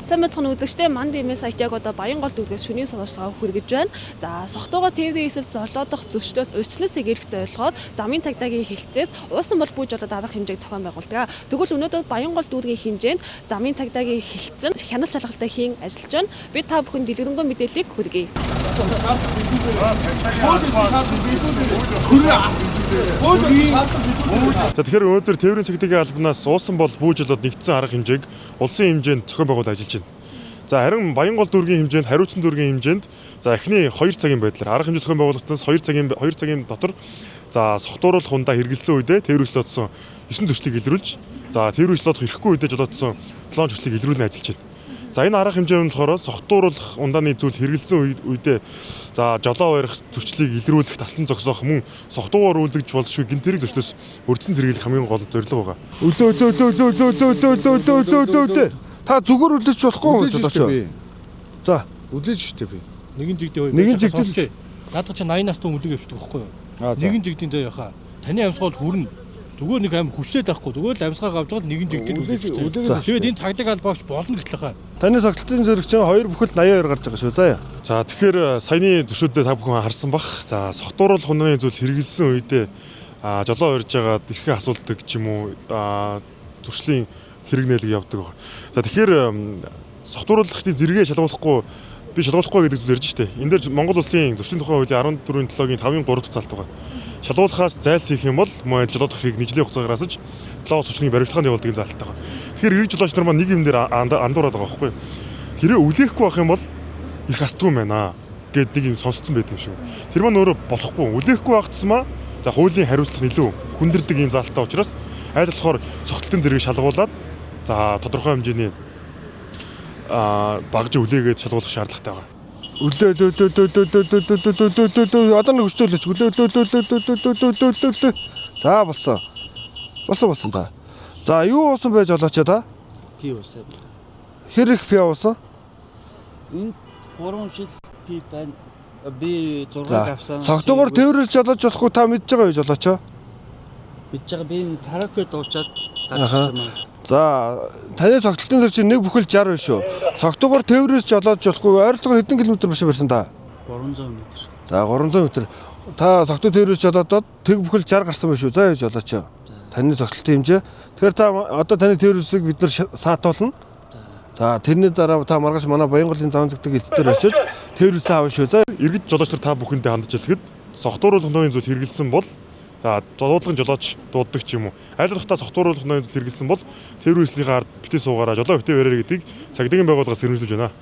Сайн байцгаана үзэгчдээ, манд имээс сайт яг одоо Баянгол дүүргээс шөнийн сурвалжлагаа хүргэж байна. За, согтуугаа тээврийн эсэл золиодох зөрчлөөс урьдчилан сэргийлэх зорилгоор замын цагдаагийн хэлтсээс уусан бол бүү жолоод арга хэмжээг зохион байгуулдаг. Тэгвэл өнөөдөр Баянгол дүүргийн хэмжээнд замын цагдаагийн хэлтсэн хяналт шалгалтаа хийн ажиллаж байна. Би та бүхэн дэлгэрэнгүй мэдээллийг хүргэе. За, тэгэхээр өнөөдөр тээврийн цагдаагийн албанаас уусан бол бүү жолоод нэгдсэн арга хэмжээг улсын хэмжээнд зохион байгуулалт ажиллаж байна. За, харин Баянгол дүүргийн хэмжээнд, Хариуцсан дүүргийн хэмжээнд, за, эхний 2 цагийн байдлаар арга хэмжээ зохион байгуулалтаас 2 цагийн дотор, за, согтууруулах хундаа хэрэгэлсэн үедээ тээврийн жолоодсон 9 зөрчлийг илрүүлж, за, тээврийн жолоодох эрхгүй үедээ жолоодсон 7 зөрчлийг илрүүлэн ажиллаж байна. За, энэ арга хэмжээ нь болохоор согтууруулах ундааны зүйл хэрэгэлсэн үедээ, за, жолоо барих зөрчлийг илрүүлэх, таслан зогсоох, мөн согтуугаар үлдэж болшгүй гэмт хэрэг зөрчлөөс урьдчилан сэргийлэх хамгийн гол зорилго байгаа. Үлээ, үлээ, үлээ, үлээ, үлээ, үлээ, үлээ, үлээ, үлээ, үлээ, үлээ. Та зүгээр үлдэж болохгүй юм Үлээж жолооч. штэ би. За, Үлээж штэ би. Нэгэн жигдийн хоёр. Нэгэн жигдэл. Наадах чи 80 настай хүн үлэг явчихдаг байхгүй юу? Аа, за. Нэгэн жигдийн заа яхаа. Таны амьсгал хүрнэ. Зүгээр нэг аим хүчтэй байхгүй. Зүгээр л амьсгаа авч байгаа л нэгэн жигдэл Үлээж үлээж. үлээж. Тэгээд энэ цагдаг албаагч болно гэтлэхаа. Таны согтолтын зэрэг чинь хоёр бүхэл 82 гарч байгаа шүү. За яа. За, тэгэхээр саяны зөрчилдөд та бүхэн харсан бах. За, согтууруулах ундааны зүйл хэрэгэлсэн үедээ жолоо урьж байгаа эрхээ асуулдаг ч юм уу, зөрчлийн хэрэг нээлэг явдаг байгаа. За, тэгэхээр согтууруулахын зэрэгээ шалгуулахгүй, би шалгуулахгүй гэдэг зүйл ярьж штэ. Энэ дээр Монгол улсын зөрчлийн тухай хуулийн 14-ийн 7-гийн 5-ын 3 дахь залт байгаа. Шалгуулахаас зайлсхийх юм бол мөн жолоодох хэрэг нийтлэлийн хугацаагаар асаж 7 зөрчлийн баримтлагын явуулдаг юм залттай байгаа. Тэгэхээр эрэг жолооч нар маань нэг юм дээр андуураад байгаа байхгүй юу? Хэрвээ үлээхгүй байх юм бол эрх астгүй юм байна гэд нэг юм сонсцсон байт юм шиг. Тэр маань өөрөө болохгүй. Үлээхгүй байх тусмаа, за, хуулийн хариуцлага илүү хүндэрдэг юм заалттай учраас аль болохоор цогцолтын зэргийг шалгуулад, за, тодорхой хэмжээний багж үлээгээд шалгуулах шаардлагатай байгаа. Үлээ, үлээ, үлээ, үлээ, үлээ, үлээ, үлээ, үлээ, үлээ, үлээ, үлээ. Одоо нэг өчтөө үлээч. Үлээ, үлээ, үлээ, үлээ, үлээ, үлээ, үлээ, үлээ, үлээ. За, болсон. Болсон, болсон та. За, юу уусан бэ, жолооч та? Пи уусан. Хэр их пи уусан? Энэ 3 жил пи байна. Би 6 За, авсан. согтуугаар тээвэрлж жолоож болохгүй та мэдж байгаа юу, жолооч? Мэдж байгаа, би энэ караоке дуучаад гарсан юм. За, таны цогцолтын зэрэг чинь нэг бүхэл 60 байна шүү. Согтуугаар тээврээс жолоож болохгүй, ойролцоогоор хэдэн километр машин барьсан та? 300 м. За, 300 м. Та согтуу тээврээс жолоодоод тэг бүхэл 60 гарсан байна шүү. За юу, жолооч. Таны цогцолтын хэмжээ. Тэгэхээр та одоо таны тээврээсийг бид нар саатуулна. За, тэрний дараа та маргааш манай Баянголын зам зэгдэг элчдэр очиж тээврээсээ авна шүү. За. Иргэд жолооч нар, та бүхэндээ хандж хэлэхэд согтууруулах ноён зүйл хэрэгэлсэн бол, за, дуудлагын жолооч дууддаг ч юм уу. Аль болох та согтууруулах ноён зүйл хэрэгэлсэн бол тээврийн эслийнхээ ард битээ суугаараа, жолоо битээ бариараа гэдгийг цагдаагийн байгууллагаас сэрэмжлүүлж байна.